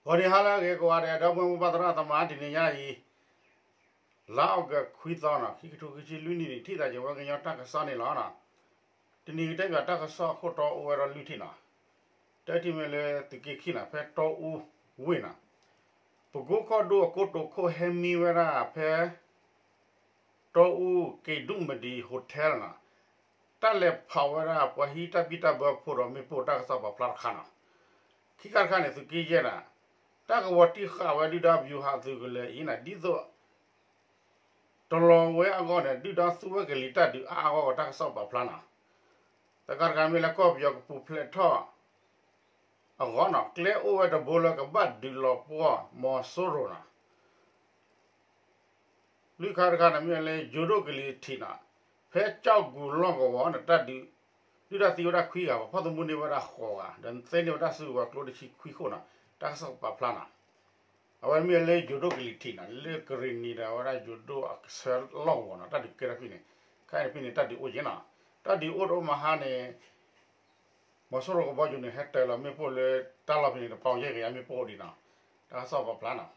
ဂီၤနံၤဟါလၢအဂ့ၤကိးဂၤဒဲး ဒီပုၢ်ဝဲၢ်မိၢ်ပၢ်သရၣ်သမါ တနံၤညါအံၤ လါအီကူးခွံသီနီၤ ခံကထိခံဆံလွံၢ်နံၣ်န့ၣ် ထံၣ်သးက့ၤဝဲကညီတၢ်ကစီၣ်န့ၣ်လီၤ. တနံၤအံၤတဲပၠးတၢ်ကစီၣ်အခိၣ်တီအိၣ်ဝဲဒီးလွံၢ်ထံၣ်နီၤ, တထံၣ်မ့ၢ်လၢသုးက့ခံနီၤ ဖဲတီအူဝ့ၢ်နီၤ, ပကိကီၢ်ဒိၣ်အကိတိာ်ခိၣ်ဟဲမံဝဲဒၣ်ဖဲ တီအူက့ဒူၣ်မဒံ hotel နီၤ, တၢ်လဲၤဖီၣ်ဝဲဒၣ်ပှၤဟံးတၢ်ဘံၣ်တၢ်ဘၢဖိဒီးမ့ၣ်ပိၢ်တၢ်ကစီၣ်ပာ်ဖျါတခါနီၤ, ခံခါတခါန့ၣ် သုးက့ယဲၢ်နီၤ, တၢ်ကဝီၤတံၢ်ဃာ်ဝဲဒုၣ်ဒါ ဗျူဟာ အသုးကလၢၤအံၤနီၤ ဒ်သိး တလီၤဝဲအဂီၢ်န့ၣ် ဒုၣ်ဒါသူဝဲကလံၤတၢ်ဒုးအါအါဂီၢ်ဂီၢ်တၢ်ကစီၣ်ပာ်ဖျါနီၤ, တခါတခါမ့ၢ်လၢကီၢ်ပယီၤကပူၤဖျဲးထီၣ်အဂီၢ်နီၤ ကျဲအိၣ်ဝဲတဘိလၢကဘၣ်ဒုးလီၤပှီၢ်မီၤစိရိၤနီၤ လွံၢ်ခါတခါန့ၣ် မ့ၢ်လၢယိၤဒိၣ်ကလံၤထံးနီၤ, ဖဲကၠီၣ်ကူၤလီၢ်ကဝီၤန့ၣ် တၢ်ဒုး ဒုၣ်ဒါသံဝဲဒၣ်ခွံဂၤ ပှၤဖီၣ်သမူန့ၢ်ဝဲဒၣ်ဃိးဂၤ ဒီးသ့န့ၢ်ဝဲတၢ်စုကဝဲၤကျိတဆံခွံခိၣ်နီၤ, တၢ်ကစီၣ်ပာ်ဖျါနီၤ, အဝဲမ့ၢ်လၢယိၤဒိၣ်ကလံၤထံးနီၤ လၢကရ့ၣ်နံၤဒီးအဝဲဒၣ်ယိၤဒိၣ်အကဆၢလီၢ်ကဝီၤနီၤ တၢ်ဒုးကဲထီၣ်ဖဲန့ၣ်, ခဲအံၤန့ၣ်ဖဲန့ၣ် တၢ်ဒုးအိၣ်က့ၤနီၤ, တၢ်ဒုးအိၣ်တအိၣ်မဟါန့ၣ် မီၤစိရိၤကဘီယူၤန့ၣ် ဟဲတၢၤလီၤမ့ၣ်ပိၢ်လၢတၢ်လီၢ်ဖဲန့ၣ် တပီၤယဲၢ်ကယၤမ့ၣ်ပိၢ်အိၣ်ဒံးနီၤ, တၢ်ကစီၣ်ပာ်ဖျါနီၤ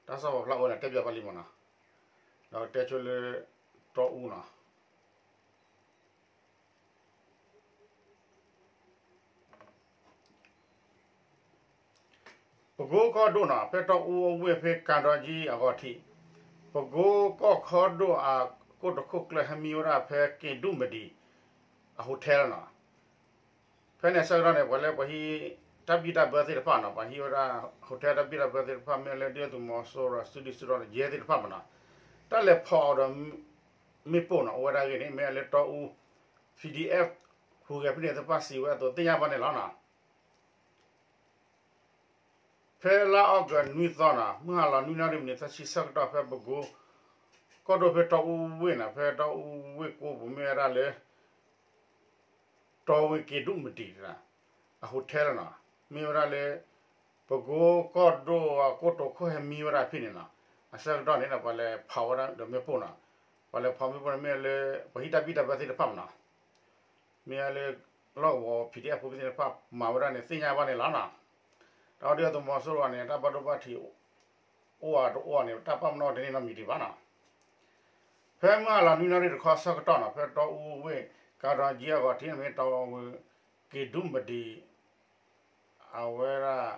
တၢ်ကစီၣ်ပာ်ဖျါအိၣ်န့ၣ် တဲပၠးဘၣ်လံမ့ၢ်နီၤ, ဒီးတဲဆိလၢတီအူနီၤ ပကိကီၢ်ဒိၣ်နီၤ ဖဲတီအူအဝ့ၢ်ဖဲကၤဒီကၠံအဂီၢ်ထံး, ပကိကီၢ်ခီဒိၣ်အကိတိာ်ခိၣ်ကျၢၢ်ဟဲမံဝဲဒၣ်ဖဲက့ဒူၣ်မဒံ အ hotel နီၤ, ဖဲန့ၣ်အဆၢကတီၢ်န့ၣ် ပှၤလၢပှၤဟံးတၢ်ဘံၣ်တၢ်ဘၢသ့ၣ်တဖၣ်နီၤ ပှၤဟံးဝဲဒၣ် hotel တၢ်ဘံၣ်တၢ်ဘၢသ့ၣ်တဖၣ် မ့ၢ်လၢဒုၣ်ဒါသုးမီၤစိရိၤ စုဒုၣ်စုတီၤ ယဲၢ်သ့ၣ်တဖၣ်မ့ၢ်နီၤ, တၢ်လဲၤဖီၣ်အီၤဒီး မ့ၣ်ပိၢ်နီၤ အိၣ်ဝဲဒၣ်အဂ့ၢ်န့ၣ် မ့ၢ်လၢတီအူ PDF ဟူးဂဲၤဖဲန့ၣ်သ့ၣ်တဖၣ်စံးဝဲအသိးသ့ၣ်ညါဘၣ်န့ၣ်လီၤနီၤ. ဖဲလါအီကူးနွံသီနီၤ မုၢ်ဟါလီၤနွံနၣ်ရံၣ်မံးနံးသၢဆံဆၢကတီၢ် ဖဲပကိကီၢ်ဒိၣ်ဖဲတီအူဝ့ၢ်နီၤ ဖဲတီအူဝ့ၢ်ကိးပူၤမ့ၢ်ဝဲဒၣ်လၢ တီဝ့ၢ်က့ဒူၣ်မဒံ အ hotel နီၤ, မ့ၢ်ဝဲဒၣ်လၢ ပကိကီၢ်ဒိၣ်အကိတိာ်ခိၣ်ဟဲမံဝဲဒၣ်ဖဲန့ၣ်နီၤ, အဆၢကတီၢ်န့ၣ်ဒီး ပှၤလဲၤဖီၣ်ဝဲဒၣ်ဒီးမ့ၣ်ပိၢ်နီၤ, ပှၤလဲၤဖီၣ်မ့ၣ်ပိၢ်န့ၣ်မ့ၢ်လၢ ပှၤဟံးတၢ်ဘံၣ်တၢ်ဘၢသ့ၣ်တဖၣ်မ့ၢ်နီၤ, မ့ၢ်လၢ လီၢ်ကဝီၤ PDF ဖိသ့ၣ်တဖၣ်မၤဝဲဒၣ်န့ၣ် သ့ၣ်ညါဘၣ်န့ၣ်လီၤနီၤ. တၢ်အီၤဒုၣ်ဒါသုးမီၤစိရိၤန့ၣ် တၢ်ဘၣ်ဒိဘၣ်ထံး အိၣ်အတအိၣ်န့ၣ် တၢ်ပာ်ပနီၣ်တန့ၢ်နီတမံၤဒံးဘၣ်နီၤ. ဖဲမုၢ်ဟါလီၤနွံနၣ်ရံၣ်တခီဆၢကတီၢ်နီၤ ဖဲတီအူဝ့ၢ် ကၤဒီကၠံအဂီၢ်ထံးန့ၣ်မ့ၢ်တီဝ့ၢ်က့ဒူၣ်မဒံ အဝဲဒၣ်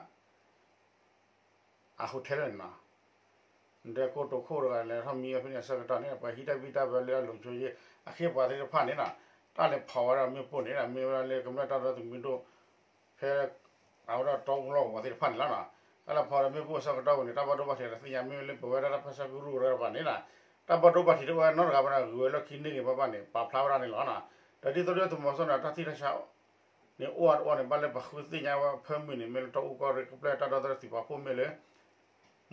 အ hotel န့ၣ်နီၤ, ဒီးကိတိာ်ခိၣ်တဂၤလဲၤထီၣ်မံဝဲဖဲန့ၣ်အဆၢကတီၢ်န့ၣ် ပှၤဟံးတၢ်ဘံၣ်တၢ်ဘၢလၢအလိၤဆိယ့ၣ် အခ့အပှၤသ့ၣ်တဖၣ်န့ၣ်နီၤ, တၢ်လဲၤဖီၣ်ဝဲဒၣ်မ့ၣ်ပိၢ်န့ၣ် မ့ၢ်ဝဲဒၣ်လၢကမျၢၢ်တၢ်ဒီသဒၢသုးမုၢ်ဒိၣ် ဖဲ အဝဲဒၣ်တီအူလီၢ်ကဝီၤသ့ၣ်တဖၣ်န့ၣ်လီၤနီၤ. တၢ်လဲၤဖီၣ်ဒီးမ့ၣ်ပိၢ်အဆၢကတီၢ်ဝဲန့ၣ် တၢ်ဘၣ်ဒိဘၣ်ထံးတသ့ၣ်ညါ မ့ၢ်လၢပဝဲဒၣ်တၢ်ပၢဆှၢကရူၢ်တဂၤတဖၣ်န့ၣ်နီၤ, တၢ်ဘၣ်ဒိဘၣ်ထံးတအိၣ်ဝဲနီတဂၤဘၣ်န့ၣ် ဂုၤဝဲလီၢ်ခံန့ၢ်ဂ့ၤဘၣ်ဘၣ်န့ၣ် ပာ်ဖျါဝဲဒၣ်န့ၣ်လီၤနီၤ. ဒီးဒ်သိးဒုၣ်ဒါသုးမီၤစိရိၤန့ၣ် တၢ်သံတၢ်ဆါ န့ၣ်အိၣ်အတအိၣ်န့ၣ် ဘၣ်လၢပဃုသ့ၣ်ညါဝဲဖၢမုၢ်န့ၣ် မ့ၢ်လၢတီအူကီၢ်ရ့ၣ်ကပျဲၢ်တၢ်ဒီသဒၢသုးပာ်ဖှိၣ်မ့ၢ်လၢ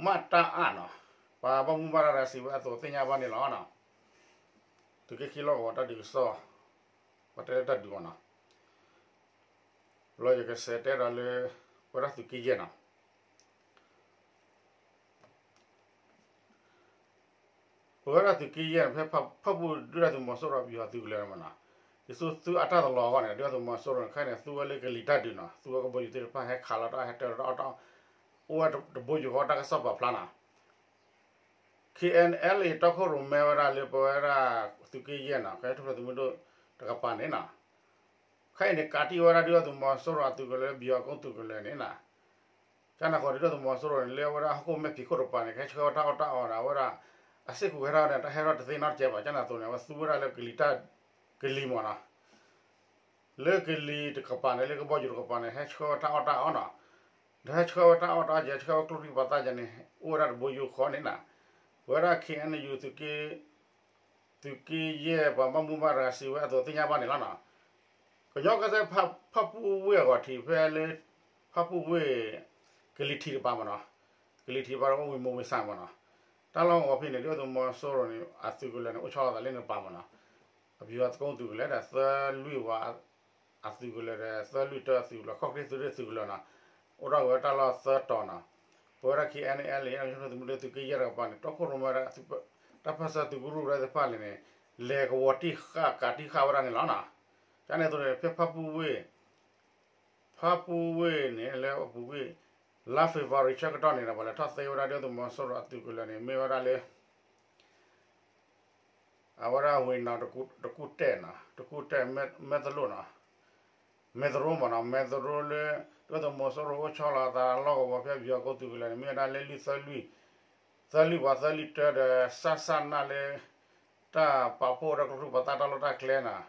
မတအနီၤ, ပှၤဘၣ်မူဘၣ်ဒါတဂၤစံးဝဲအသိးသ့ၣ်ညါဘၣ်န့ၣ်လီၤနီၤ. သုးက့ခံလီၢ်ကဝီၤတၢ်ဒုးကစီၣ် ပှၤတဲလၢတၢ်ဒုးမ့ၢ်နီၤ, လီၤယကစးတဲဒီးလၢ ပဝဲဒၣ်သုးက့ယဲၢ်နီၤ ပဝဲဒၣ်သုးက့ယဲၢ်န့ၣ် ဖဲဖၣ်ပူၣ်ဒုၣ်ဒါသုးမီၤစိရိၤ ပယီၤသုးကလၢၤမ့ၢ်နီၤ, ဒ်သိးသုအတၢ်တလီၤအဂီၢ်န့ၣ် ဒုၣ်ဒါသုးမီၤစိရိၤန့ၣ် ခဲအံၤန့ၣ် သူဝဲလၢကလံၤတၢ်ဒုးနီၤ, သူဝဲကဘီယူၤသ့ၣ်တဖၣ်ဟဲခးလီၤတၢ် ဟဲတၢၤလီၤတၢ်အီၣ်တၢ်အီ အိၣ်ဝဲတဘိယူၢ်ဃီတၢ်ကစီၣ်ပာ်ဖျါနီၤ. ခ့ၣ်အဲၣ်အဲၣ်လ်အ့ၣ် တီခိၣ်ရိၣ်မဲဝဲဒၣ်လၢပဝဲဒၣ်သုးက့ယဲၢ်နီၤ, ကဟဲထူၣ်ဖျဲးသုးမုၢ်ဒိၣ်တကပၤန့ၣ်နီၤ, ခဲအံၤန့ၣ် ကးတံၢ်ဝဲဒၣ်ဒုၣ်ဒါသုးမီၤစိရိၤအသုးကလၢၤလၢ ပယီၤအကိးသုးကလၢၤန့ၣ်နီၤ, ကန့ၣ်အဃိ ဒုၣ်ဒါသုးမီၤစိရိၤန့ၣ် လၢအဝဲဒၣ်ဟီၣ်ခိၣ်မဲာ်ဖံးခိၣ်တကပၤန့ၣ် ကဟဲဆှၢဝဲတၢ်အီၣ်တၢ်အီဒီး အဝဲဒၣ် အစ့ၢ်ကီးကဟဲထီၣ်န့ၣ် တၢ်ဟဲထီၣ်တသ့နီတစဲးဘၣ် ကန့ၣ်အသိးန့ၣ် အဝဲသူဝဲဒၣ်လၢကလံၤတၢ် ကလံၤမ့ၢ်နီၤ, လၢကလံၤတကပၤန့ၣ် လၢကဘီယူၤတကပၤန့ၣ် ဟဲဆှၢဝဲတၢ်အီၣ်တၢ်အီနီၤ, ဒီးဟဲဆှၢဝဲတၢ်အီၣ်တၢ်အီကဲ ဆှၢဝဲကျိချံမျိာ်သၣ်ကဲန့ၣ် အိၣ်ဝဲဒၣ်တဘိယူၢ်ဃီန့ၣ်နီၤ, ပဝဲဒၣ် ခ့ၣ်အဲၣ်ယူၣ် သုးက့ယဲၢ်ပှၤဘၣ်မူဘၣ်ဒါစံးဝဲအသိးသ့ၣ်ညါဘၣ်န့ၣ်လီၤနီၤ. ကညီကီၢ်စဲၣ် ဖၣ်ပူၣ်ဝ့ၢ်အဂီၢ်ထံး ဖဲလၢ ဖၣ်ပူၣ်ဝ့ၢ် ကလံၤထံးတကပၤမ့ၢ်နီၤ, ကလံၤထံးတကပၤဒီးအိၣ်ဝံၤမိၢ်ဝံၤဆၣ်မ့ၢ်နီၤ, တၢ်လီၢ်ကဝီၤဖဲန့ၣ် ဒုၣ်ဒါသုးမီၤစိရိၤန့ၣ် အသုးကလၢၤန့ၣ် အိၣ်ဆီလီၤသးလၢန့ၣ်တကပၤမ့ၢ်နီၤ, အပယီၤသကိးသုးကလၢၤဒီးသၢလွံၢ်ဝၤ အသုးကလၢၤဒီး သၢလွံၢ်တၢအသုးကလၢၤ ခီၣ်ခရံာ်သုးရ့ၣ်သုးကလၢၤနီၤ, အိၣ်ထီၣ်က့ၤဝဲတၢ်လီၢ်သၢတီၤနီၤ, ပဝဲဒၣ် ခ့ၣ်အဲၣ်အဲၣ်လ်အ့ၣ် သုးမုၢ်ဒိၣ်သုးက့ယဲၢ်တကပၤန့ၣ် တီခိၣ်ရိၣ်မဲဒီး တၢ်ပၢဆှၢသုးကရူၢ်သ့ၣ်တဖၣ်န့ၣ် လဲၤကဝီၤတံၢ်ဃာ်ကးတံၢ်ဃာ်ဝဲဒၣ်န့ၣ်လီၤနီၤ, ကန့ၣ်အသိးန့ၣ် ဖဲဖၣ်ပူၣ်ဝ့ၢ် ဖၣ်ပူၣ်ဝ့ၢ်န့ၣ် လၢအပူၤကွံာ် လါ February ဆၢကတီၢ်န့ၣ်ဒီး ပှၤလဲၤထီၣ်သ့ဝဲဒၣ်ဒုၣ်ဒါသုးမီၤစိရိၤအသုးကလၢၤန့ၣ် မ့ၢ်ဝဲဒၣ်လၢ အဝဲဒၣ်ဝ့ၢ်နီၤ တကူၣ်တဲာ်နီၤ တကူၣ်တဲာ် မဲၢ်သလိၣ်နီၤ မဲၢ်သရိမ့ၢ်နီၤ မဲၢ်သရိလၢ ဒုၣ်ဒါသုးမီၤစိရိၤအိၣ်ဆီလီၤအသးလီၢ်ကဝီၤဖဲပယီၤကိးသုးကလၢၤန့ၣ် မ့ၢ်ဝဲဒၣ်လၢလွံၢ်သၢလွံၢ် သၢလွံၢ်ပှၤသၢလွံၢ်တၢဒီး စၣ်စၣ်နၢ်လၢ တၢ်ပာ်ဖှိၣ်ဝဲဒၣ်ကျိချံပှၤသၣ်တၢ်လီၢ်တၢ်ကျဲနီၤ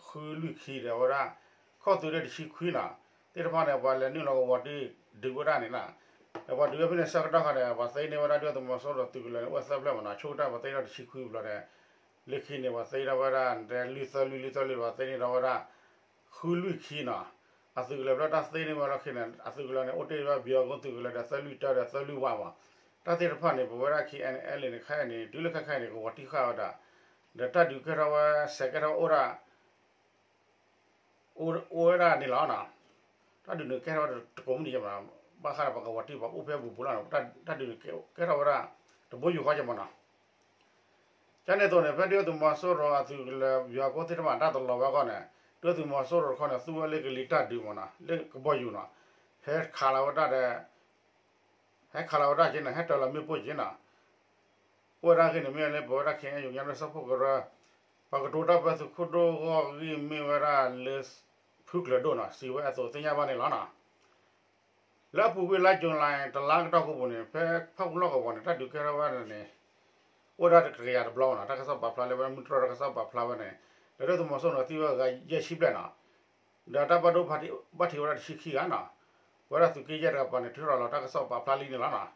ဃုလွံၢ်ခံဒီးဝဲဒၣ် ခီၣ်သုးဒီးတဆံခွံနီၤ သ့ၣ်တဖၣ်န့ၣ် ပှၤလဲၤနုာ်လီၤကဝီၤတံၢ်ဒုးဝဲဒၣ်န့ၣ်နီၤ ဒီးပှၤဒုးဝဲဖဲန့ၣ်ဆၢကတီၢ်ခါဒီး ပှၤသ့န့ၢ်ဝဲဒၣ်ဒုၣ်ဒါသုးမီၤစိရိၤသုးကလၢၤန့ၣ် အိၣ်သၢဖျၢၣ်မ့ၢ်နီၤ ဆိကတၢၢ်ပှၤသ့ထီၣ်တဆံခွံဘျီဒီး လၢခံန့ၣ် ပှၤသ့ထီၣ်ဝဲဒၣ် လွံၢ်သၢလွံၢ် လွံၢ်သၢလွံၢ် ပှၤသ့န့ၢ်ထီၣ်ဝဲဒၣ် ဃုလွံၢ်ခံနီၤ အသုးကလၢၤဖျၢၣ်တၢ်သ့န့ၢ်ဝဲလီၢ်ခံန့ၣ် အသုးကလၢၤန့ၣ် အိၣ်တ့ၢ်ဝဲပယီၤကိးသုးကလၢၤဒီး သၢလွံၢ်တၢဒီးသၢလွံၢ်ဝါမ့ၢ် တၢ်သ့ၣ်တဖၣ်န့ၣ် ပဝဲဒၣ် K N L A န့ၣ် ခဲအံၤန့ၣ် တုၤလၢခဲခါအံၤန့ၣ် ကဝီၤတံၢ်ဃာ်ဝဲဒၣ် ဒီးတၢ်ဒုးကဲထီၣ်ဝဲ စဲးကဲထီၣ်ဝဲအိၣ်ဒၣ် အိၣ်ဝဲဒၣ်န့ၣ်လီၤနီၤ တၢ်ဒုးန့ၣ်ကဲထီၣ်ဝဲတကိးမုၢ်နံၤယဲၢ်မ့ၢ်နီၤ ဘၣ်ဃးဒီးပှၤကဝီၤတံၢ်ပှၤအိၣ်ဖဲအပူၤပူၤလီၤနီၤ တၢ်ဒုးန့ၣ်ကဲထီၣ်ဝဲဒၣ် တဘိယူၢ်ဃီယဲၢ်မ့ၢ်နီၤ ကန့ၣ်အသိးန့ၣ် ဖဲဒုၣ်ဒါသုးမီၤစိရိၤအသုးကလၢၤ ပယီၤကိးသ့ၣ်တဖၣ်တၢ်တလီၤဝဲအဂီၢ်န့ၣ် ဒုၣ်ဒါသုးမီၤစိရိၤတခီန့ၣ် သူဝဲလၢကလံၤတၢ်ဒုးမ့ၢ်နီၤ လၢကဘီယူၤနီၤ ဟဲခးလီၤဝဲဒၣ်ဒီး ဟဲခးလီၤဝဲဒၣ်က့န့ၣ် ဟဲတၢၤလီၤမ့ၣ်ပိၢ်က့နီၤ အိၣ်ဝဲဒၣ်အဂ့ၢ်န့ၣ် မ့ၢ်လၢပဝဲဒၣ် K N U ကညီဒီကလုာ်စၢဖှိၣ်ကရၢ ပှၤကတိၤတၢ်ပၢသုးခိၣ်ဒိၣ်ဂီၢ်ဂ့ၢ်မ့ၢ်ဝဲဒၣ်လၢ ဖုကျၢၤဒိၣ်နီၤ စံးဝဲအသိးသ့ၣ်ညါဘၣ်န့ၣ်လီၤနီၤ လၢအပူၤကွံာ်လါ July တလါကတီၢ်ကိးပူၤန့ၣ် ဖဲဖၣ်ပူၣ်လီၢ်ကဝီၤန့ၣ် တၢ်ဒုးကဲထီၣ်ဝဲဒၣ်န့ၣ် အိၣ်ဝဲဒၣ်တကယၤတဘျီမ့ၢ်နီၤ တၢ်ကစီၣ်ပာ်ဖျါလၢဝဲဒၣ်မုၢ်တြီၢ်တၢ်ကစီၣ်ပာ်ဖျါဝဲန့ၣ် ဒီးဒုၣ်ဒါသုးမီၤစိရိၤန့ၣ် သံဝဲဂၤယဲၢ်ဆံဘျဲၣ်နီၤ ဒီးတၢ်ဘၣ်ဒိဘၣ်ထံးဝဲဒၣ်တဆံခံဂၤနီၤ ပဝဲဒၣ်သုးက့ယဲၢ်တကပၤန့ၣ် ထုးထီၣ်လီၤတၢ်ကစီၣ်ပာ်ဖျါလံန့ၣ်လီၤနီၤ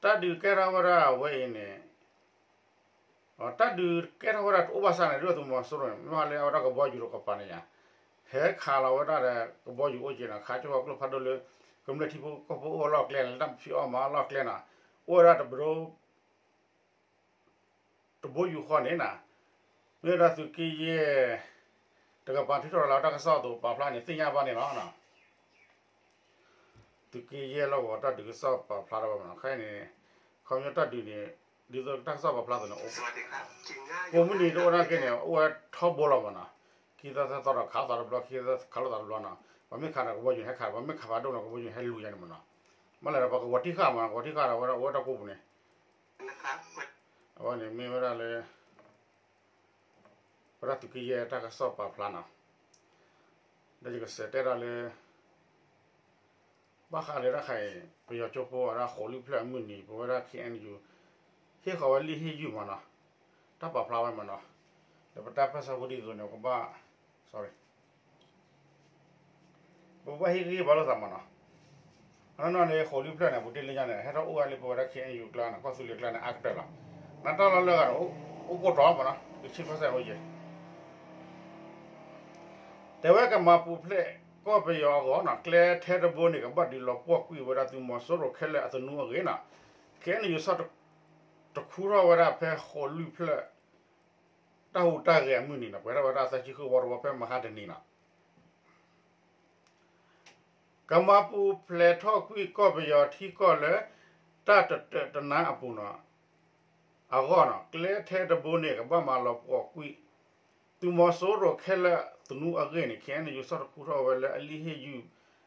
တၢ်ဒုးကဲထီၣ်ဝဲဒၣ်အဝဲအံၤန့ၣ် တၢ်ဒုးကဲထီၣ်ဝဲဒၣ်တအိၣ်ဘၣ်ဆၣ်န့ၣ် ဒုၣ်ဒါသုးမီၤစိရိၤန့ၣ် မ့ၢ်လၢအဝဲဒၣ်ကဘီယူၤတကပၤန့ၣ်ယါ ဟဲခးလီၤဝဲဒၣ်ဒီးကဘီယူၤအိၣ်က့ၤနီၤ ခးကၠီၣ်ပှၤကျိဖးဒိၣ်လၢ ကမျၢၢ်ထံဖိကီၢ်ဖိအိၣ်အလီၢ်ကျဲန့ၣ် လၢတၢ်ဖံးအီၣ်မၤအီၣ်အလီၢ်ကျဲနီၤ အိၣ်ဝဲဒၣ်တဘိ တဘိယူၢ်ဃီန့ၣ်နီၤ မ့ၢ်ဝဲဒၣ်သုးက့ယဲၢ် တကပၤထုးထီၣ်လီၤတၢ်ကစီၣ်အသိးပာ်ဖျါန့ၣ် သ့ၣ်ညါဘၣ်န့ၣ်လီၤနီၤ သုးက့ယဲၢ်လီၢ်ကဝီၤတၢ်ဒုးကစီၣ်ပာ်ဖျါထီၣ်ဝဲမ့ၢ်နီၤ ခဲအံၤန့ၣ် ခီပညီတၢ်ဒုးန့ၣ် ဒ်သိးတၢ်ကစီၣ်ပာ်ဖျါအသိးန့ၣ် ကိးမုၢ်နံၤတအိၣ်နာ်က့န့ၣ် အိၣ်ဝဲထီဘိလီၤမ့ၢ်နီၤ ခံသီသၢသီဒီးခးသီတဘျီ ခံသီခးလိာ်သီတဘျီနီၤ ပှၤမ့ၢ်ခးဒီးကဘီယူၤဟဲခး ပှၤမ့ၢ်ခးဖးဒိၣ်န့ၣ် ကဘီယူၤဟဲလူၤယါန့ၣ်မ့ၢ်နီၤ မ့ၢ်လဲၣ်ဒီးပှၤကဝီၤတံၢ်ဃာ်မ့ၢ်နီၤ ကဝီၤတံၢ်ဃာ်ဒီးဝဲဒၣ်အိၣ်ဝဲတၢ်ကိးပူၤန့ၣ် အဝဲန့ၣ်မ့ၢ်ဝဲဒၣ်လၢ ပဝဲဒၣ်သုးက့ယဲၢ်တၢ်ကစီၣ်ပာ်ဖျါနီၤ ဒီးယကစံးတဲဒၣ်လၢ ဘၣ်ဃးလၢတၢ်ခါအံၤ ပယီၤကၠိဖိဝဲဒၣ်ဃိးလွံၢ်ဖျၢၣ်အမုၢ်နံၤ ပဝဲဒၣ် K N U ဟ့ၣ်ဃီၤဝဲလံာ်ဟ့ၣ်ယုၢ်မ့ၢ်နီၤ တၢ်ပာ်ဖျါဝဲမ့ၢ်နီၤ ဒီးပတၢ်ပၢၢ်ဆၢဖိဒ်သိးန့ၣ် ကဘၣ် sorry ပဘၣ်ဟ့ၣ်ဂံၢ်ဟ့ၣ်ဘါလိာ်သးမ့ၢ်နီၤ အနီၢ်နီၢ်န့ၣ် ဃိးလွံၢ်ဖျၢၣ်န့ၣ် ပူၤတ့ၢ်လၢညါန့ၣ် ဟဲထီၣ်အိၣ်ဝဲလၢပဝဲဒၣ် K N U ကျါန့ၣ် ကီၢ်သူလ့ၤကျါန့ၣ် အါကတၢၢ်လီၤ. နတၢ်လီၢ်လၢဂၤန့ၣ် အိၣ်ကိးတီၤမ့ၢ်နီၤ ကဆံၣ်ခီၣ်စဲၣ်အိၣ်ယဲၢ် တဲဝဲကမၤပူၤဖျဲးကီၢ်ပယီၤအဂီၢ်နီၤ ကျဲထဲတဘိန့ၣ် ကဘၣ်ဒုးလီၤပှီၢ်ကွံာ်ဝဲဒၣ်သုးမီၤစိရိၤခဲလၢာ်အသနူအဂ့ၢ်နီၤ ခဲအံၤန့ၣ် ယိၤဆၣ်တခူထီၣ်ဝဲဒၣ်ဖဲဃိးလွံၢ်ဖျၢၣ် တၢ်ဟူးတၢ်ဂဲၤအမုၢ်နံၤနီၤ ပှဲၤထီၣ်ဝဲဒၣ်သၢဆံဃုဝီတဝီဖဲမဟါတနံၤနီၤ ကမၤပူၤဖျဲးထီၣ်ကွံာ်ကီၢ်ပယီၤထံကီၢ်လၢ တၢ်တတၢာ်တနါအပူၤနီၤ အဂီၢ်နီၤ ကျဲထဲတဘိန့ၣ် ကဘၣ်မၤလီၤပှီၢ်ကွံာ် သုးမီၤစိရိၤခဲလၢာ်သနူအဂ့ၢ်န့ၣ် ခဲအံၤန့ၣ် ယိၤဆၣ်တခူထီၣ်ဝဲလၢအလံာ်ဟ့ၣ်ယုၢ်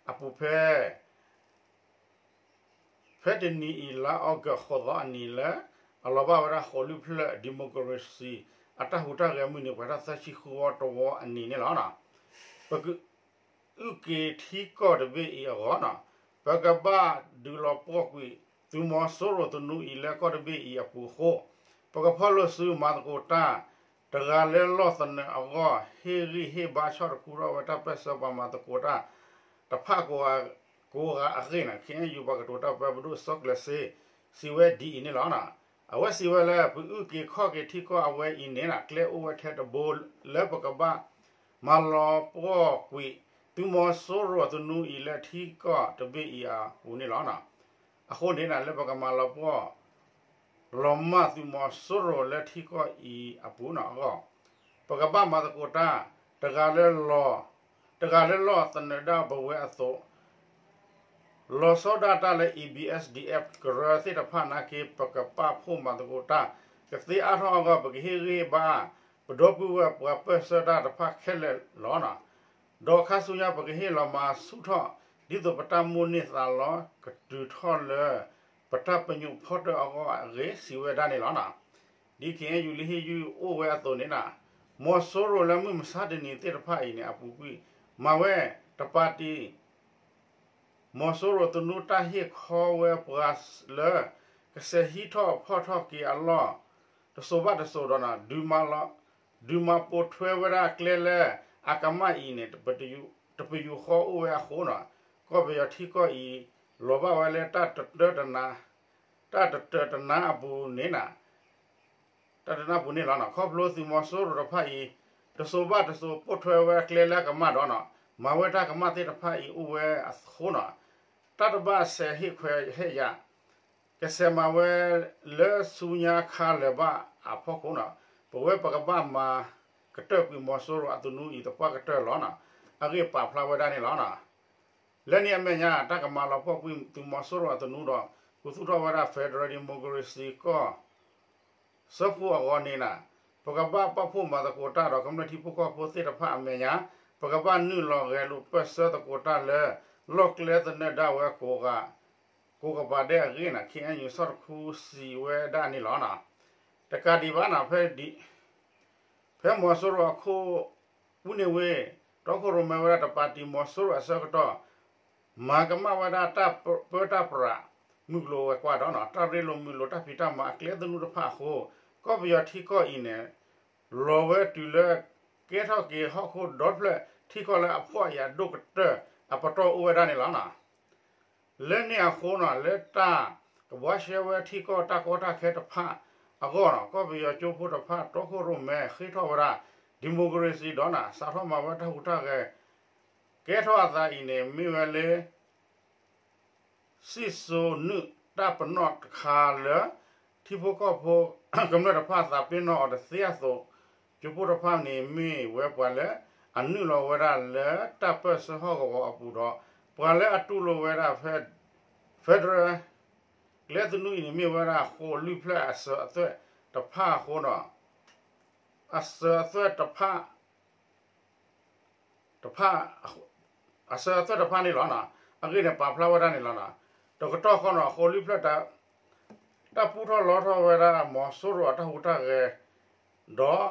အပူၤဖဲ ဖဲတနံၤအံၤ လါအီကူးဃိးသီအနံၤလၢ အလီၤဘၣ်ဝဲဒၣ်ဃိးလွံၢ်ဖျၢၣ် democracy အတၢ်ဟူးတၢ်ဂဲၤမုၢ်နံၤ ပှဲၤထီၣ်သၢဆံဃုဝီတဝီအနံၤန့ၣ်လီၤ. ပကအုၣ်က့ၤထံကီၢ်တဘ့ၣ်အံၤအဂီၢ်နီၤ ပကဘၣ်ဒုးလီၤပှီၢ်ကွံာ် သုးမီၤစိရိၤသနူအံၤလၢကီၢ်တဘ့ၣ်အံၤအပူၤအဃိ ပကဖီၣ်လိာ်စုမၤသကိးတၢ် တဂၤလၢလီၢ်သနၢၣ်အဂီၢ် ဟ့ၣ်ဂံၢ်ဟ့ၣ်ဘါဆီၣ်တခူထီၣ်ဝဲတၢ်ပၢၢ်ဆၢပှၤမၤသကိးတၢ် တဖၣ်ကိးဂၤအဂ့ၢ်န့ၣ် ခ့ၣ်အဲၣ်ယူၣ်ပှၤကတိၤတၢ်ပၢ ပဒိၣ်စီၤကျၢၤစ့ စံးဝဲဒ်အံၤန့ၣ်လီၤ. အဝဲစံးဝဲလၢ ပအုၣ်က့ၤခီၣ်က့ၤထံကီၢ်အဝဲအံၤန့ၣ် ကျဲအိၣ်ဝဲထဲတဘိလၢပကဘၣ်မၤလီၤပှီၢ်ကွံာ် သုးမီၤစိရိၤသနူအံၤလၢထံကီၢ်တဘ့ၣ်အံၤအပူၤန့ၣ်လီၤ. အဃိန့ၣ် လၢပကမၤလီၤပှီၢ် လီၤမၢ်သုးမီၤစိရိၤလၢထံကီၢ်အံၤအပူၤန့ၣ်အဂီၢ် ပကဘၣ်မၤသကိးတၢ် တဂၤလၢလီၢ် တဂၤလၢလီၢ်သနၢၣ်ဒၣ်ပဝဲအသိး လီၤဆီဒၣ်တၢ်လၢ A B S D F ကရၢသ့ၣ်တဖၣ်နာ်က့ ပကပာ်ဖှိၣ်မၤသကိးတၢ် ကသ့အါထီၣ်အဂီၢ် ပကဟ့ၣ်ဂံၢ်ဟ့ၣ်ဘါ ပဒီပုၢ်ဝဲၢ်ပှၤပၢၢ်ဆၢတၢ်တဖၣ်ခဲလၢာ်လီၤ. ဒီးခါဆူညါ ပကဟ့ၣ်လီၤမၤဆူၣ်ထီၣ် ဒ်သိးပတၢ်မိၣ်န့ၢ်သးလီ ကတုၤထီၣ်လၢ ပတၢ်ပညိၣ်ဖီတၢၣ်အဂီၢ်အဂ့ၢ် စံးဝဲဒၣ်န့ၣ်လီၤ. ဒ် ခ့ၣ်အဲၣ်ယူၣ် လံာ်ဟ့ၣ်ယုၢ်အိၣ်ဝဲအသိးန့ၣ် မီၤစိရိၤလၢမုၢ်မဆါတနံၤသ့ၣ်တဖၣ်အံၤန့ၣ် အပူၤကွံာ် မၤဝဲတပၤတံၣ် မီၤစိရိၤသနူတၢ်ဟ့ၣ်ခီဝဲပှၤလၢ ကစဲးဟံးထီၣ်ဖီၣ်ထီၣ်က့ၤအလီၢ် တစိၤဘၣ်တစိၤဒီး ဒုးမၤပိာ်ထွဲဝဲဒၣ်ကျဲလၢအကမၣ်အံၤန့ၣ် တပယူာ်ဃီအိၣ်ဝဲအဃိန့ၣ် ကီၢ်ပယီၤထံကီၢ်အံၤ လီၤဘၣ်ဝဲလၢ တၢ်တတၢတနါအပူၤန့ၣ် တၢ်တနါပူၤန့ၣ်လီၤ. ခီဖျိသုးမီၤစိရိၤတဖၣ်အံၤ တစိၤဘၣ်တစိၤပိာ်ထွဲဝဲကျဲလၢအကမၣ်ဒီး မၤဝဲတၢ်ကမၣ်သ့ၣ်တဖၣ်အံၤအိၣ်ဝဲအဃိန့ၣ် တၢ်တဘၣ်စဲးဟ့ၣ်ခွဲးဟ့ၣ်ယာ် ကစဲးမၤဝဲလၢဆူညါခါလၢၤဘၣ်အဖီခိၣ်န့ၣ် ပဝဲပကဘၣ်မၤကတၢၢ်ကွံာ်မီၤစိရိၤအသနူအံၤသပှၢ်ကတၢၢ်လီၤန့ၣ် အဂ့ၢ်ပာ်ဖျါဝဲဒၣ်န့ၣ်လီၤ. လၢန့ၣ်အမဲာ်ညါ တၢ်ကမၤလီၤပှီၢ်ကွံာ်သုးမီၤစိရိၤအသနူဒီး ကသူၣ်ထီၣ်ဝဲဒၣ် Federal Democracy ကီၢ် စၢဖှိၣ်အဂီၢ်န့ၣ် ပကဘၣ်ပာ်ဖှိၣ်မၤသကိးတၢ်ဒီးကမျၢၢ်ထံဖိကီၢ်ဖိသ့ၣ်တဖၣ်အမဲာ်ညါ ပကဘၣ်နုာ်လီၤဂဲၤလိာ်ပၢၢ်ဆၢသကိးတၢ်လၢ လီၢ်ကျဲသနၢၣ်ဒၣ်ဝဲ ကိးကပၤဒဲးအဂ့ၢ်န့ၣ် ခ့ၣ်အဲၣ်ယူၣ် စီၤတခူစံးဝဲဒၣ်န့ၣ်လီၤ. တကးဒံးဘၣ်န့ၣ် ဖဲမီၤစိရိၤအခိၣ် အူန့ၢ်ဝ့ၢ် တီခိၣ်ရိၣ်မဲဝဲဒၣ်တပၤတံၣ်မီၤစိရိၤအဆၢကတီၢ် မၤကမၣ်ဝဲဒၣ်တၢ်ပၢတၢ်ပြး မုၢ်ကျိၤဝဲၤကွာ်ဒီး တၢ်ရ့လိာ်မုာ်လိာ်တၢ်ဖံးတၢ်မၤအကျဲသနူတဖၣ်အဃိ ကီၢ်ပယီၤထံကီၢ်အံၤန့ၣ် လီၤဝဲတုၤလၢ ကဲထီၣ်က့ၤဟီၣ်ခိၣ်ဒီဖျၢၣ်ထံကီၢ်လၢအဖှီၣ်အယာ်ဒိၣ်ကတၢၢ်အပတီၢ်အိၣ်ဝဲဒၣ်န့ၣ်လီၤ. လၢန့ၣ်အဃိန့ၣ် လၢတၢ်ကဘှါရှဲဝဲထံကီၢ်တၢ်ကီတၢ်ခဲတဖၣ်အဂီၢ်န့ၣ် ကီၢ်ပယီၤကၠိဖိတဖၣ် တီခိၣ်ရိၣ်မဲဃ့ထီၣ်ဝဲဒၣ် democracy ဒီးန့ၣ် စးထီၣ်မၤဝဲတၢ်ဟူးတၢ်ဂဲၤ ကဲထီၣ်အသးအံၤန့ၣ် မ့ၢ်ဝဲလၢ စံၣ်စိၤနုာ်တၢ်ပနီၣ်တခါလၢ ထံဖိကီၢ်ဖိကမျၢၢ်တဖၣ်သးပ့ၤနီၣ်အီၤတသ့အသိး ကၠိဖိတဖၣ်န့ၣ်မ့ၢ်ဝဲပှၤလၢအနုာ်လီၤဝဲဒၣ်လၢတၢ်ပၢၢ်ဆၢဟီၣ်ကဝီၤအပူၤဒီး ပှၤလၢအတူၢ်လိာ်ဝဲဒၣ် federal ကျဲသနူအံၤန့ၣ် မ့ၢ်ဝဲဒၣ်ဃိးလွံၢ်ဖျၢၣ်အစၢၤအသွဲၣ်တဖၣ်အဃိန့ၣ် အစၢၤအသွဲၣ်တဖၣ် တဖၣ် အစၢၤအသွဲၣ်တဖၣ်န့ၣ်လီၤ. အဂ့ၢ်န့ၣ် ပာ်ဖျါဝဲဒၣ်န့ၣ်လီၤ. တကတီၢ်ဃီန့ၣ် ဃိးလွံၢ်ဖျၢၣ် တၢ်ပူထီၣ်လီထီၣ်ဝဲဒၣ် မီၤစိရိၤအတၢ်ဟူးတၢ်ဂဲၤ ဒီး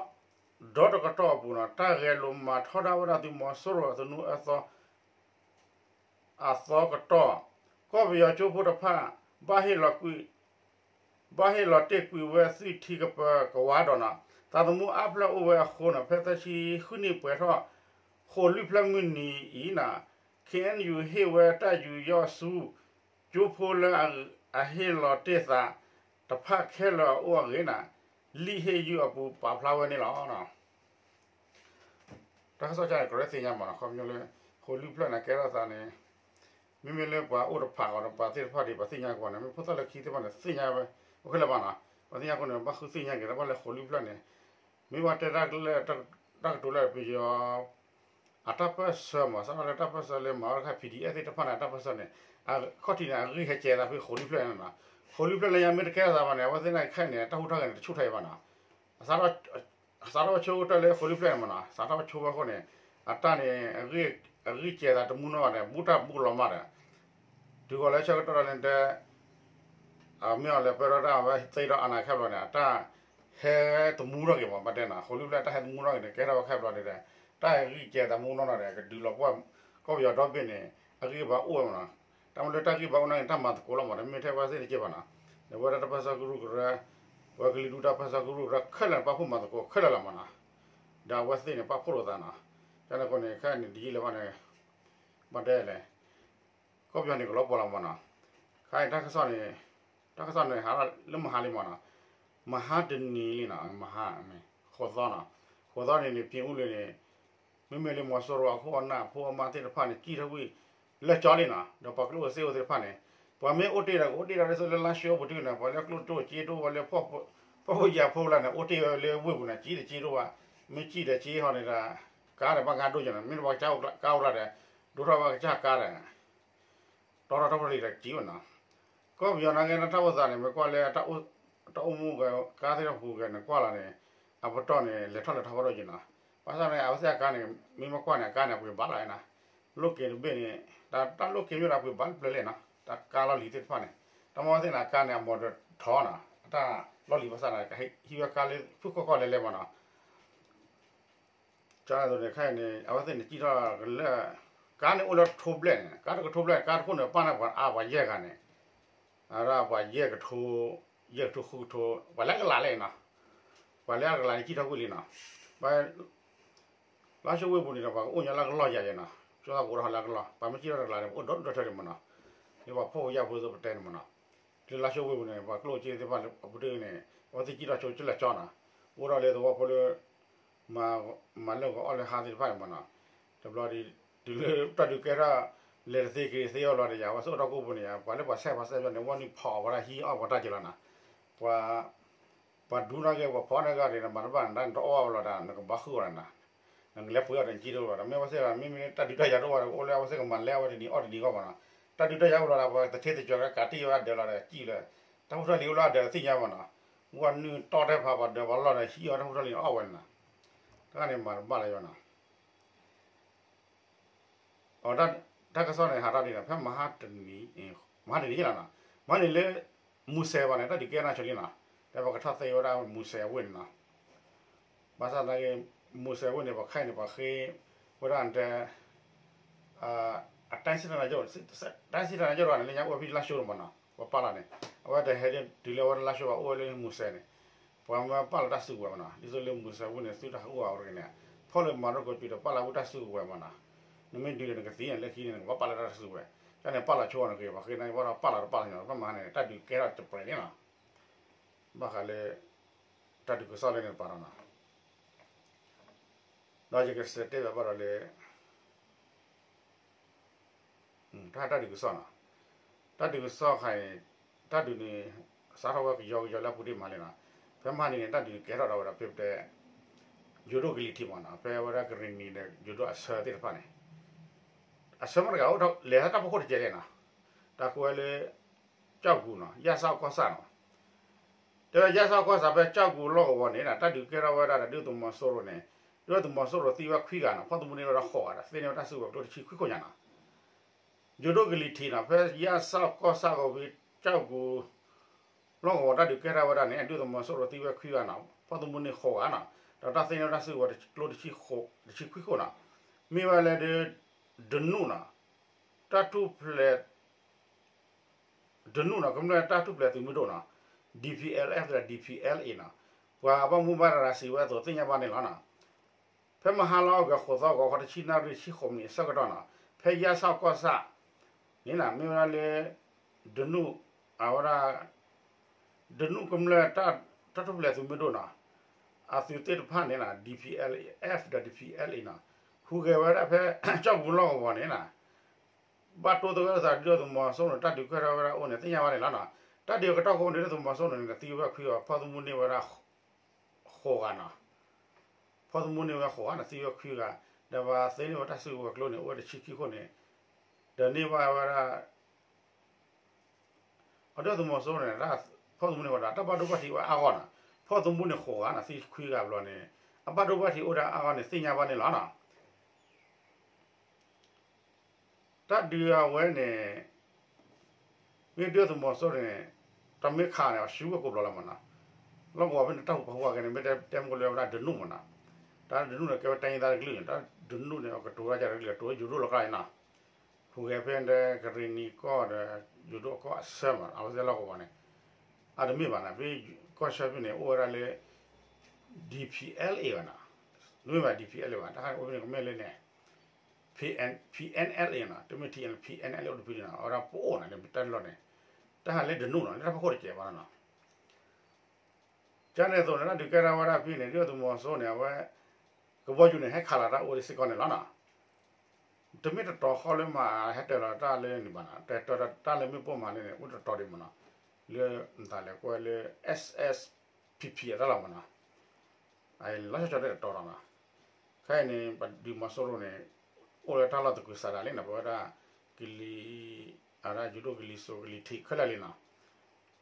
ဒီတကတီၢ်အပူၤန့ၣ် တၢ်ဂဲၤလိာ်မၤထီဒါဝဲဒၣ်သုးမီၤစိရိၤအသနူအသီ အသီကတီၢ် ကီၢ်ပယီၤကၠိဖိတဖၣ် ဘၣ်ဟ့ၣ်လီၤကွံာ် ဘၣ်ဟ့ၣ်လီၤတ့ၢ်ကွံာ်ဝဲသွံၣ်ထံကပၢၤကဝါဒီးန့ၣ် သးသမူအါဖျၢၣ်အိၣ်ဝဲအဃိန့ၣ် ဖဲသၢဆံဃုနံၣ်ပှဲၤထီၣ် ဃိးလွံၢ်ဖျၢၣ်မုၢ်နံၤအံၤန့ၣ် ခ့ၣ်အဲၣ်ယူၣ် ဟ့ၣ်ဝဲတၢ်ယူးယီၣ်ဆူ ကၠိဖိလၢအဟ့ၣ်လီၤတ့ၢ်သးတဖၣ်ခဲလၢာ်အအိၣ်အဂ့ၢ်န့ၣ် လံာ်ဟ့ၣ်ယုၢ်အပူၤပာ်ဖျါဝဲန့ၣ်လီၤ. တၢ်ကစီၣ်ကန့ၣ် ကရၢသ့ၣ်ညါမးန့ၣ် ခီပညီလၢ ဃိးလွံၢ်ဖျၢၣ်န့ၣ် ကဲထီၣ်သးန့ၣ် မ့မ့ၢ်လၢပှၤအိၣ်တဖၣ်အီၤဒီးပှၤသ့ၣ်တဖၣ်ဒ်ပှၤသ့ၣ်ညါကွၢ်န့ၣ် မ့ၢ်ဖိသၣ်လၢခံသ့ၣ်တဖၣ်န့ၣ် သ့ၣ်ညါဝဲ အိၣ်ခဲလၢာ်ဘၣ်န့ၣ် ပှၤသ့ၣ်ညါအဃိန့ၣ် ဘၣ်ဃုသ့ၣ်ညါက့ၤ တၢ်ဘၣ်လၢဃိးလွံၢ်ဖျၢၣ်န့ၣ် မ့ၢ်ဘၣ်တဲတၢ်လၢ တၢ်ကတိၤလၢပယီၤ အတၢ်ပၢၢ်ဆၢမး စးထီၣ်လၢတၢ်ပၢၢ်ဆၢလၢမၤဝဲတခါ ပီၣ်ဒံၣ်အဲၣ်သ့ၣ်တဖၣ်န့ၣ် အတၢ်ပၢၢ်ဆၢန့ၣ် အခီၣ်ထံးန့ၣ် အဂံၢ်ဟဲကဲသးဖဲဃိးလွံၢ်ဖျၢၣ်န့ၣ်လီၤ. ဃိးလွံၢ်ဖျၢၣ်လၢညါမ့ၢ်တကဲထီၣ်သးဘၣ်န့ၣ် အဝဲသ့ၣ်န့ၣ်ခဲအံၤန့ၣ် တၢ်ဟူးတၢ်ဂဲၤန့ၣ် တဆူၣ်ထီၣ်အံၤဘၣ်နီၤ. စးထီၣ်ဆၢကတီၢ်လၢဃိးလွံၢ်ဖျၢၣ်န့ၣ်မးနီၤ စးထီၣ်ဆၢဝဲအဃိန့ၣ် အတၢ်န့ၣ် အဂံၢ်ကဲသးတမူနီၢ်ဘၣ်န့ၣ် ဘူးတၢ်ဘူးလီၤမးဒီး တုၤဃီၤလၢဆၢကတီၢ်လၢတဲ မ့ၢ်အီၤလဲၤပၢၢ်ထီၣ်တၢ်ဝဲသ့ဒီးအနၢ်ခဲဘျီန့ၣ် အတၢ်ဟဲတမူထီၣ်က့ၤမး ဘၣ်တဲနီၤ ဃိးလွံၢ်ဖျၢၣ်တၢ်ဟဲတမူထီၣ်က့ၤန့ၣ် ကဲထီၣ်ဝဲခဲဘျီန့ၣ်ဒီး တၢ်ဂံၢ်ကဲသးမူနီၢ်နီၢ်ဒီး ကဒုးလီၤပှီၢ် ကီၢ်ပယီၤဒီဘ့ၣ်န့ၣ် အဂံၢ်ဘၣ်အိၣ်ဝဲမးနီၤ တၢ်မ့ၢ်လၢတၢ်ဂံၢ်ဘၣ်အိၣ်နီၢ်န့ၣ် တၢ်မၤသကိးလီၤမး တမ့ၢ်ထဲဝဲသ့ၣ်တက့ၢ်ဘၣ်နီၤ ဒီးဝဲဒၣ်တၢ်ပၢၢ်ဆၢကရူၢ်ကရၢ ပှၤကလုာ်ဒူၣ်တၢ်ပၢၢ်ဆၢကရူၢ်ကရၢခဲလၢာ်န့ၣ် ပာ်ဖှိၣ်မၤသကိးခဲလၢာ်လီၤမးနီၤ ဒီးအဝဲသ့ၣ်န့ၣ် ပာ်ဖှိၣ်လိာ်သးနီၤ ကန့ၣ်အဃိန့ၣ် ခဲအံၤန့ၣ် တယံာ်လၢၤဘၣ်န့ၣ် ဘၣ်တဲလဲၣ် ကီၢ်ပယီၤန့ၣ် ကလီၤပှီၢ်လီၤမးနီၤ ခဲအံၤတၢ်ကစီၣ်န့ၣ် တၢ်ကစီၣ်န့ၣ် ဟးလၢမဟါလံမးနီၤ မဟါတနံၤလံနီၤ မဟါ ဃိးသီနီၤ ဃိးသီန့ၣ်န့ၣ် ဖံးအူလံန့ၣ် မ့မ့ၢ်လၢမီၤစိရိၤအခိၣ်အနၢ်အဖိအမါသ့ၣ်တဖၣ်န့ၣ် စံၣ်ထီၣ်ဝံၣ် လၢကၠီလံနီၤ ဒီးပှၤကျိၣ်စ့အိၣ်သ့ၣ်တဖၣ်န့ၣ် ပှၤမ့ၢ်အိၣ်တ့ၢ်ဒီး ကအိၣ်တ့ၢ်ဒီးဒ်သိးလၢလါၡိပူၤတက့ၢ်န့ၣ် ပှၤလၢကျိၣ်တ့ၢ်စ့တ့ၢ်ဝဲလၢ ဖှီၣ်ဖိယာ်ဖိလၢန့ၣ် အိၣ်တ့ၢ်ဝဲလၢဝ့ၢ်ပူၤန့ၣ် စံၣ်တစ့တ့ၢ်ဘၣ် မ့ၢ်စံၣ်ဒီးစ့ဟီန့ၣ်ဒီး ကါဒီးဘၣ်ကါဒိၣ်က့ၤနီၤ မ့ၢ်တဘၣ်ကါအိၣ်ကျါဒီး ဒိၣ်ထီၣ်ဘၣ်ကစၢ်ကါဒီး တီထီၣ်ထီၣ်ပလံၤဒီးစံၣ်ဝဲနီၤ ကီၢ်ပယီၤနာ်က့ တၢ်အိၣ်သးန့ၣ် မ့ၢ်ကွၢ်လၢ တၢ်အိၣ်မူကါသ့ၣ်တဖၣ်ပူၤက့ၤန့ၣ် ကွၢ်လီၤန့ၣ် အပတီၢ်န့ၣ် လဲၤထီၣ်လဲၤထီၣ်ဝဲဒိၣ်က့ၤနီၤ ဘၣ်ဆၣ်န့ၣ် အဝဲသ့ၣ်အကါန့ၣ် မ့ၢ်မ့ၢ်ကွၢ်န့ၣ် အကါန့ၣ် အပှ့ၤဘၣ်လီၤနီၤ လိၣ်က့ၤတဘ့ၣ်န့ၣ် တၢ်လိၣ်က့ၤမ့ၢ်ဒီးပှ့ၤဘၣ်လၢပျၢၤလဲၣ်နီၤ, တၢ်ကါလီၢ်လံၤသ့ၣ်တဖၣ်န့ၣ်, တၢ်မ့ၢ်သ့ၣ်န့ၣ် ကါန့ၣ် အမီၢ်ဒီးထီနီၤ, အတၢ်လီၢ်လံၤဘၣ်ဆၣ်န့ၣ် ကဟံးဝဲကါလၢဖုၣ်ခီၣ်ခီၣ်လဲၤလဲၤမ့ၢ်နီၤ. ကန့ၣ်ခဲအံၤန့ၣ် အဝဲသ့ၣ်န့ၣ် ကံၣ်ထီၣ်ကလၢာ်, ကါန့ၣ်အိၣ်လၢကထိဘျဲၣ်န့ၣ်, ကါတကထိဘျဲၣ် ကါတခိၣ်န့ၣ် ပာ်န့ၢ်ပှၤအါပှၤယဲၢ်ဂၤန့ၣ်, အဝဲဒၣ်ပှၤယဲၢ်ကထိ, ယဲၢ်ကထိဃုကထိ, ပှၤလၢအကလးလဲၣ်နီၤ, ပှၤလၢအကလးန့ၣ် ကံၣ်ထီၣ်ကွံာ်လံနီၤ. ပှၤ လါၡိဝ့ၢ်ပူၤန့ၣ်ဒီး ပှၤကအိၣ်ညါလၢကလီၢ်ယၤယဲနီၤ, ကၠိသီၣ်ကအိၣ်ထီၣ်လၢကလီၢ်, ပှၤမ့ၢ်ကံၣ်ထီၣ်တကလးန့ၣ် ပအိၣ်ဒီဒူၣ်ဒီထၢဒံးမ့ၢ်နီၤ, ဒ်ပှၤဖှီၣ်ဖိယာ်ဖိသိးပတဲန့ၣ်မ့ၢ်နီၤ. လၢလါၡိဝ့ၢ်ပူၤန့ၣ် ပှၤကျိၣ်စ့သ့ၣ်တဖၣ်လၢအပူၤတ့ၢ်န့ၣ် အဝဲသ့ၣ်ကံၣ်ထီၣ်ဆိကလဲၤကၠီနီၤ, အိၣ်ဒီးလၢသဝီဖိလၢ မၤလၢဂီၤအီၣ်လၢဟါသ့ၣ်တဖၣ်န့ၣ်မ့ၢ်နီၤ, တဘျီဒ် တုၤလၢတၢ်ဒုးကဲထီၣ် လဲၤတသ့က့ၤတသ့အီၤဘျီဒီးယၤ အဝဲသ့ၣ်အိၣ်တၢ်ကိၢ်ပူၤန့ၣ်ယၤ ပှၤလၢပှၤဆဲးပှၤဆဲးဘျီန့ၣ် ဝဲနုာ်ဖီၣ်အီၣ်ပှၤတၢ်က့ၤလီၤနီၤ, ပှၤ ပှၤဒူနီၣ်က့ၤ ပှၤဖီၣ်နီၣ်က့ၤဒ်န့ၣ် မၤတဘၣ်န့ၣ် တၢ်နတအီၣ်ဘၣ်လီၤဒီး နကဘၣ်ဃုအီၤဒီးနီၤ, နကလဲၤပှ့ၤအီၤဒီးနကံၣ်တအိၣ်ဘၣ်ဒီး မ့ၢ်ဝဲသ့ၣ် မ့မ့ၢ်တၢ်ဒုးတၢ်ယၤတအိၣ်ဘၣ်ဒီး အိၣ်လၢအဝဲသ့ၣ်ကမၤလဲအဝဲတနံၤအီၣ်တနံၤအဂီၢ်မ့ၢ်နီၤ, တၢ်ဒုးတၢ်ယၤအိၣ်လီၤဒီး ပှၤတထ့တကၠီၤကကးတံၢ်ဝဲဒၢးလီၤဒီးကံၣ်လၢ တၢ်ဖိထီၣ်လံၤအိၣ်လၢအဒၢးသ့ၣ်ညါမ့ၢ်နီၤ, ဝဲနုာ်တီတဲဖးပှၤဒၢးပှၤလီၢ်ဒီးဟံးအီၤတၢ်ဖိထီၣ်လံၤအီၣ်ဝဲန့ၣ်နီၤ, တၢ်န့ၣ်မၤတဘၣ်လၢၤယၤနီၤ. အ တၢ်ကစီၣ်န့ၣ် ဟးထီၣ်ဒ်န့ၣ် ဖဲမဟါတနံၤ, မဟါတနံၤလီၤနီၤ, မဟါန့ၣ်လၢ မူစဲးဘၣ်န့ၣ် တၢ်ဒုးကဲထီၣ်ဆိလံနီၤ, တဲပှၤကထီၣ်သ့ဝဲဒၣ်မူစဲးအဝ့ၢ်န့ၣ်နီၤ, ဘၣ်ဆၣ်သနာ်က့ မူစဲးအဝ့ၢ်န့ၣ် ပှၤခဲအံၤန့ၣ် ပှၤဃ့ဝဲဒၣ်တဲ အတၢ်စံၣ်တၢ်နါကၠိ, တၢ်စံၣ်တၢ်နါကၠိတဂၤန့ၣ် လၢညါအိၣ်ဝဲဖဲလါၡိန့ၣ်မ့ၢ်နီၤ, ပှၤပာ်လီၤန့ၣ်, အဝဲတဟဲဒ်တုၤလၢအဝဲဒၣ်လါၡိဘၣ် အိၣ်ဝဲလၢမူစဲးန့ၣ်, ပှၤမ့ၢ်ပာ်လီၤတၢ်စုကဝဲၤမ့ၢ်နီၤ, ဒ်သိးလၢမူစဲးအဝ့ၢ်န့ၣ် သုတၢ်ဟးဂီၤအီၤတဂ့ၤန့ၣ်, ဖီၣ်လၢမၤရူၢ်ကိးစူၤဒီးပာ်လီၤဝဲတၢ်စုကဝဲၤမ့ၢ်နီၤ, နမ့ၢ်ဒုးဒီးနကသံန့ၣ် လၢခံန့ၣ် နကဘၣ်ပာ်လီၤတၢ်စုကဝဲၤ, ကန့ၣ်ပာ်လီၤဆိအီၤန့ၣ်က့ၤ ပှၤဃ့န့ၣ် ဘၣ်ဒီးပာ်လီၤတပာ်လီၤန့ၣ် ဖဲမဟါန့ၣ် တၢ်ဒုးကဲထီၣ်တပှဲၤန့ၣ်နီၤ, ဘၣ်ဃးလၢ တၢ်ဒုးကစီၣ်လၢန့ၣ်တပၤဒီးနီၤ, ဒီးယကစံးတဲဘၣ်ဘၣ်ဒီးလၢ တၢ် တၢ်ဒုးကစီၣ်နီၤ, တၢ်ဒုးကစီၣ်ခါအံၤန့ၣ် တၢ်ဒုးန့ၣ် စးထီၣ်ဝဲကယီကယီလၢအပူၤတ့ၢ်မးလံနီၤ, ဖဲမဟါန့ၣ်န့ၣ် တၢ်ဒုးန့ၣ်ကဲထီၣ်ဒီးဝဲဒီးဖဲပတဲ ယိၤဒိၣ်ကလံၤထံးမ့ၢ်နီၤ, ဖဲဝဲဒၣ်ကရ့ၣ်နံၤဒီးယိၤဒိၣ်အဆၢသ့ၣ်တဖၣ်န့ၣ်, အဆၢမ့ၢ်တဂၤအိၣ်ထီၣ်လဲၤတၢ်ဖီခိၣ်တကဲးလဲၣ်နီၤ, တၢ်ကိးဝဲလၢ ကၠီၣ်ကူၤနီၤ, ယၣ်စၣ်ကီၢ်ဆၣ်နီၤ, တဲဝဲယၣ်စၣ်ကီၢ်ဆၣ်ဖဲကၠီၣ်ကူၤလီၢ်ကဝီၤန့ၣ် တၢ်ဒုးကဲထီၣ်ဝဲဒၣ်ဒီးဒုၣ်ဒါသုးမီၤစိရိၤန့ၣ်, ဒုၣ်ဒါသုးမီၤစိရိၤသံဝဲခွံဂၤနီၤ, ဖီၣ်သမူန့ၢ်ဝဲဒၣ်ဃိးဂၤဒီး သ့န့ၢ်ဝဲတၢ်စုကဝဲၤကျိတဆံခွံခိၣ်ညါနီၤ, ယိၤဒိၣ်ကလံၤထံးနီၤ, ဖဲယၣ်စၣ်ကီၢ်ဆၣ်ကဝံၤ ကၠီၣ်ကူၤ လီၢ်ကဝီၤတၢ်ဒုးကဲထီၣ်ဝဲဒၣ်န့ၣ် ဒုၣ်ဒါသုးမီၤစိရိၤသံဝဲခွံဂၤနီၤ, ဖီၣ်သမူန့ၢ်ဃိးဂၤနီၤ, ဒီးတၢ်သ့န့ၢ်ဝဲတၢ်စုကဝဲၤကျိတဆံခွံခိၣ်နီၤ, မ့ၢ်ဝဲလၢဒုး ဒနူၣ်နီၤ, တၢ်ထူၣ်ဖျဲး ဒနူၣ်နီၤ, ကမျၢၢ်တၢ်ထူၣ်ဖျဲးသုးမုၢ်ဒိၣ်နီၤ, D P L F ဒီး D P L A နီၤ, ပှၤဘၣ်မူဘၣ်ဒါစံးဝဲအသိးသ့ၣ်ညါဘၣ်န့ၣ်လီၤနီၤ, ဖဲမဟါလီၤအီကူးဃိးသီ ဂီၤခီတဆံနၣ်ရံၣ်ဆံဃိးမံးနံးအဆၢကတီၢ်နီၤ, ဖဲယၣ်စၣ်ကီၢ်ဆၣ်န့ၣ်နီၤ, မ့ၢ်ဝဲဒၣ်လၢ ဒနူၣ် အဝဲဒၣ် ဒနူၣ်ကမျၢၢ် တၢ်ထူၣ်ဖျဲးသုးမုၢ်ဒိၣ်နီၤ, အသုးသ့ၣ်တဖၣ်န့ၣ်နီၤ, D P L F ဒီး D P L A နီၤ, ဟူးဂဲၤဝဲဒၣ်ဖဲ ကၠီၣ်ပူၤလီၢ်ကဝီၤန့ၣ်နီၤ, ဘၣ်တိၢ်သဂၢၢ်သးဒုၣ်ဒါသုးမီၤစိရိၤန့ၣ် တၢ်ဒုးကဲထီၣ်ဝဲဒၣ်အိၣ်န့ၣ် သ့ၣ်ညါဘၣ်န့ၣ်လီၤနီၤ, တၢ်ဒုးကတီၢ်ခိၣ်န့ၣ် ဒုၣ်ဒါသုးမီၤစိရိၤန့ၣ် သံဝဲခွံဂၤ ဖီၣ်သမူန့ၢ်ဝဲဒၣ် ဃိးဂၤနီၤ, ဖီၣ်သမူန့ၢ်ဝဲဃိးဂၤန့ၣ် သံဝဲခွံဂၤ, ဒီးပှၤသ့န့ၢ်ဝဲတၢ်စုကဝဲၤကျိန့ၣ် အိၣ်ဝဲတဆံခံခိၣ်န့ၣ်, ဒီးန့ၢ်ဘၣ်ဝဲဒၣ် အဒုၣ်ဒါသုးမီၤစိရိၤန့ၣ် ဖီၣ်သမူန့ၢ်ဝဲဒၣ် တၢ်ဘၣ်ဒိဘၣ်ထံးအိၣ်အါဂီၢ်နီၤ, ဖီၣ်သမူန့ၢ်ဃိးဂၤနီၤ သံခွံဂၤဘျီန့ၣ်, အဘၣ်ဒိဘၣ်ထံးအိၣ်ဒၣ်အါဂီၢ်န့ၣ် သ့ၣ်ညါဘၣ်န့ၣ်လီၤနီၤ. တၢ်ဒုးအဝဲန့ၣ် မ့ၢ်ဒုၣ်ဒါသုးမီၤစိရိၤန့ၣ် တၢ်မ့ၢ်ခးန့ၣ် အရှုံးဝဲကိးဘျီလီၤမးနီၤ, လီၢ်ကဝီၤဖဲန့ၣ် တၢ်ဟူးဖးဟူးဂဲၤန့ၣ် မ့ၢ်တဲမ့ၢ်ကလၢဝဲဒၣ်ဒနူၣ်မးနီၤ, တၢ်ဒနူၣ်န့ၣ် ကဲဝဲတၢ်ယံသးတကလုာ်န့ၣ် တၢ်ဒနူၣ်န့ၣ် အကတိၤဝဲဒၣ်တကလုာ် တိၤဝဲယိၤဒိၣ်လီၤကျါန့ၣ်နီၤ, ဟူးဂဲၤဖဲန့ၣ် ကရ့ၣ်နံၤကီၢ်ဒီး ယိၤဒိၣ်အကီၢ်အဆၢမး အဝဲသ့ၣ်လီၢ်ကဝီၤန့ၣ်, အတမ့ၢ်ဘၣ်နီၤ ဖဲကီၢ်ဆၢဖဲန့ၣ် အိၣ်ဝဲဒၣ်လၢ D P L A ဘၣ်နီၤ, တမ့ၢ်ဘၣ် D P L A ဘၣ် တၢ်ဟးအိၣ်ဖဲန့ၣ် ကမ့ၢ်လၢန့ၣ် P N, P N L A နီၤ, တမ့ၢ် T N L, P N L A အိၣ်တဖုန့ၣ်နီၤ, အဝဲဒၣ်ပအိၣ်နီၤ လၢတၢ်လီၢ်န့ၣ်, တၢ်ဟးလၢဒနူၣ်နီၤ လၢတၢ်ဖီခိၣ်တကဲးဘၣ်နီၤ. ကန့ၣ်အသိးန့ၣ် တၢ်ဒုးကဲထီၣ်ဝဲဒၣ်ဖဲန့ၣ် ဒုၣ်ဒါသုးမီၤစိရိၤန့ၣ် အဝဲ ကဘီယူၤန့ၣ် ဟဲခးလီၤတၢ်အိၣ်စ့ၢ်ကီးန့ၣ်လီၤနီၤ. တမ့ၢ်တတီၤဃီလၢမၤ ဟဲတၢၤလီၤတၢ်လၢန့ၣ်ဘၣ်နီၤ, တၢၤတၢၤတၢ်လၢမ့ၣ်ပိၢ်မၤလၢန့ၣ် အိၣ်တတီၤဒံးမးနီၤ, လၢနသးလဲၤကွၢ်လၢ S S P P အတၢ်လီၢ်မးနီၤ, လီၤဆီဆီတတီၤလီၤနီၤ. ခဲအံၤန့ၣ် ပဒုးမီၤစိရိၤန့ၣ် အိၣ်လၢတၢ်လီၢ်သကုၤဆးဒးလံနီၤ, ပဝဲဒၣ် ကလံၤ အဝဲဒၣ်ယိၤဒိၣ်ကလံၤစိးကလံၤထံးခဲလၢာ်လံန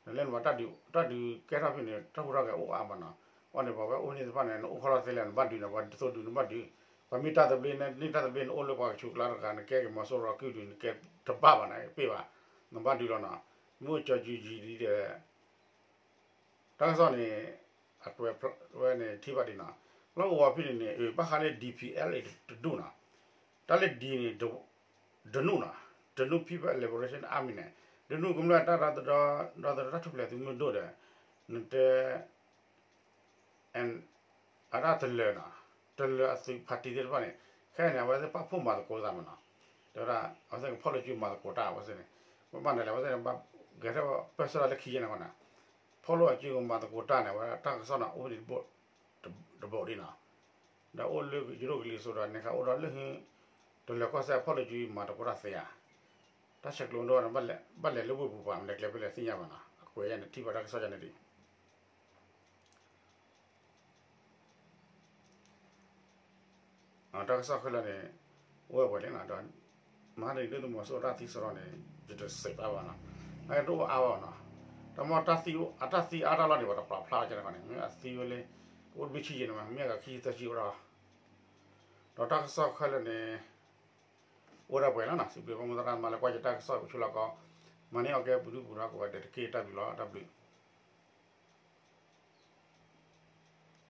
ီၤ. လၢနဘၣ်တၢ်ဒုး တၢ်ဒုးကဲထီၣ်ဖဲန့ၣ် တၢ်ဟူးထီၣ်ဂဲၤအိၣ်အါမးနီၤ. အီၤန့ၣ် ပှၤဝဲအိၣ်န့ၣ်တဖၣ်န့ၣ် နအိၣ်ခီၣ်ထီၣ်သ့လဲၣ် နဘၣ်ဒုးန့ၣ် ပှၤဒ်သိးဒုးနဘၣ်ဒုး ပှၤမ့ၢ်တၢ်သဘျ့န့ၣ် တၢ်သဘျ့န့ၣ် အိၣ်လၢပှၤကဆူးကျါတဂၤ နကဲက့ၤမီၤစိရိၤအကုၢ်ဒုး နကဲတဘၣ်ဘၣ်န့ၣ် ပ့ၢ်ဘၣ်, နဘၣ်ဒုးလီၤနီၤ, မ့ၢ်ကၠီၤကၠူကၠံဒ်ဒီး တၢ်ကစီၣ်န့ၣ် အကွဲးဝဲန့ၣ်ထံၣ်ဘၣ်ဒံးနီၤ, လီၢ်ကဝီၤဖဲန့ၣ်န့ၣ် အဘၣ်ဃးလၢ D P L A တဒူၣ်နီၤ, တၢ်လၢ D န့ၣ် တနူၣ်နီၤ, တနူၣ် People Liberation Army န့ၣ် တနူၣ်ကမျၢၢ်တၢ်ဒီသဒၢ ဒီသဒၢတၢ်ထူၣ်ဖျဲးသုးမုၢ်ဒိၣ်ဒီး နတဲ အတၢ်တလၢာ်နီၤ, တလၢာ်အသုးဖးတံၢ်သ့ၣ်တဖၣ်န့ၣ် ခဲအံၤန့ၣ် အဝဲသ့ၣ်ပာ်ဖှိၣ်မၤသကိးသးမးနီၤ, တဲဝဲဒၣ် အဝဲသ့ၣ်ကဖီၣ်လိာ်စုမၤသကိးတၢ်အဝဲသ့ၣ်န့ၣ်, ဘၣ်မနုၤလဲၣ် အဝဲသ့ၣ်န့ၣ် ဂဲၤထီၣ်ပၢၢ်ဆၢထီၣ်လၢခံယဲၢ်န့ၣ်ဃီန့ၣ်, ဖီၣ်လိာ်အစုကမၤသကိးတၢ်န့ၣ် အဝဲတၢ်ကစီၣ်န့ၣ် အိၣ်ဒံးတဘိးဒံးနီၤ, ဒီးအိၣ်လၢယိၤဒိၣ်ကလံၤစိးဒီး န့ၣ်ဃီအိၣ်ဒီးလၢ တလၢာ်ကီၢ်စဲၣ်ဖီၣ်လိာ်စုမၤသကိးတၢ်သ့ဧါ, တၢ်ဆဲးကျိးဒိၣ် ဘၣ်လဲၤလၢဝ့ၢ်ပူၤပှၤ မနုၤကျဲဖဲလဲၣ်သ့ၣ်ညါဘၣ်နီၤ, အကွဲးယဲၢ်န့ၣ်ထံၣ်ဘၣ်တၢ်ကစီၣ်ယဲၢ်န့ၣ်ဒံး တၢ်ကစီၣ်ခဲလၢာ်န့ၣ် အိၣ်ဝဲပှဲၤလံနီၤ, ဒီးမဟါတနံၤဒုၣ်ဒါသုးမီၤစိရိၤတၢ်သံစရီန့ၣ် ယတစံးဘၣ်ဘၣ်နီၤ, အတအိၣ်အါဘၣ်နီၤ, တၢ်မ့ၢ်တၢ်သံအါတၢ်လီၢ်န့ၣ် ပှၤတပာ်ဖျါအီၤကဲန့ၣ်ဃီန့ၣ် မ့ၢ်အသံဝဲလၢ ကအိၣ်တဘ့ၣ်ဆံယဲၢ်န့ၣ်မး မ့ၢ်အဂၤခံဆံသၢဆံအိၣ်ဒီး ဒီးတၢ်ကစီၣ်ခဲလၢာ်န့ၣ် အိၣ်ဒၣ်ပှဲၤလီၤနီၤ, စံးဘျုးဘၣ်မိၢ်သရၣ်မၤလၢကွၢ်ယတၢ်ကစီၣ်အိၣ်ဆူၣ်လီၤကီး, မၤန့ၢ်အီၣ်ကဲပူၤဒုၣ်ပူၤဒါကိးဂၤဒဲးတက့ၢ် တၢ်ဘျုးလီၤ တၢ်ဘျုး